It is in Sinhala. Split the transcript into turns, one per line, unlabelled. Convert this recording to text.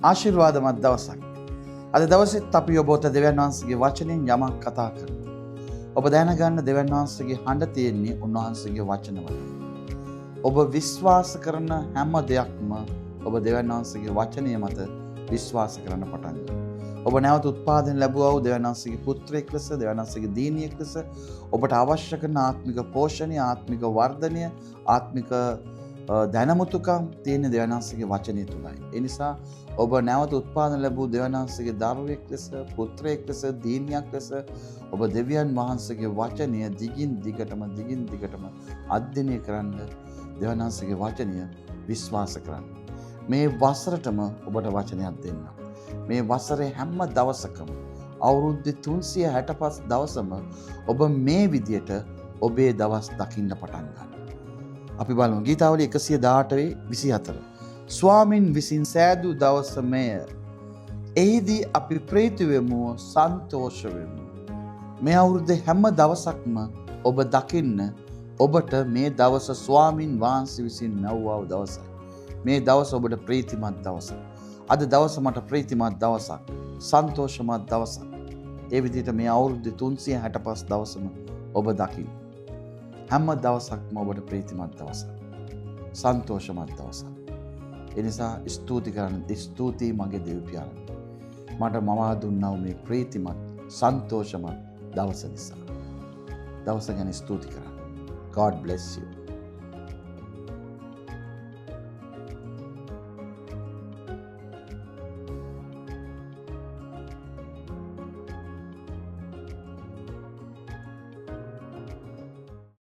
ආශිර්වාදමත් දවසක්. අද දවසෙත් අපි ඔබට දෙවියන් වහන්සේගේ වචනයෙන් යමක් කතා කරනවා. ඔබ දැනගන්න දෙවියන් වහන්සේගේ හඬ තියෙන්නේ උන්වහන්සේගේ වචනවල. ඔබ විශ්වාස කරන හැම දෙයක්ම ඔබ දෙවියන් වහන්සේගේ වචනය මත විශ්වාස කරන්න පටන් ගන්න. ඔබ නැවත උත්පාදනය ලැබුවා වූ දෙවියන් වහන්සේගේ පුත්‍රයෙක් ලෙස, දෙවියන් වහන්සේගේ දීනියෙක් ලෙස ඔබට අවශ්‍ය කරන ආත්මික පෝෂණය, ආත්මික වර්ධනය, ආත්මික දැනමුතුකම් තියෙන දෙවියන් වහන්සේගේ වචනය තුලයි. ඒ නිසා ඔබ නැවත උත්පාදනය ලැබූ දෙවියන් වහන්සේගේ දරුවෙක් ලෙස, පුත්‍රයෙක් ලෙස, දීනියක් ලෙස ඔබ දෙවියන් වහන්සේගේ වචනය දිගින් දිගටම දිගින් දිගටම අධ්‍යයනය කරන්න, දෙවියන් වහන්සේගේ වචනය විශ්වාස කරන්න. මේ වසරටම ඔබට වචනයක් දෙන්න. මේ වසරේ හැම දවසකම අවුරුද්දේ 365 දවසම ඔබ මේ විදියට ඔබේ දවස් දකින්න පටන් ගන්න. අපි බලමු ගීතාවලිය 118:24. ස්වාමින් විසින් සෑදූ දවස මෙය. එහිදී අපි ප්‍රීති වෙමු, සන්තෝෂ වෙමු. මේ අවුරුද්දේ හැම දවසක්ම ඔබ දකින්න ඔබට මේ දවස ස්වාමින් වහන්සේ විසින් මැව්වා වූ දවසයි. මේ දවස ඔබට ප්‍රීතිමත් දවසක්. අද දවස මට ප්‍රීතිමත් දවසක්, සන්තෝෂමත් දවසක්. ඒ විදිහට මේ අවුරුද්දේ 365 දවසම ඔබ දකින්න. හැම දවසක්ම ඔබට ප්‍රීතිමත් දවසක්, සන්තෝෂමත් දවසක්. ඒ නිසා ස්තුති කරන්න, ස්තුතියි මගේ දෙව් පියාණන්. මට මවා දුන්නා වූ මේ ප්‍රීතිමත් සන්තෝෂමත් දවස නිසා. දවස ගැන ස්තුති කරන්න. God bless you.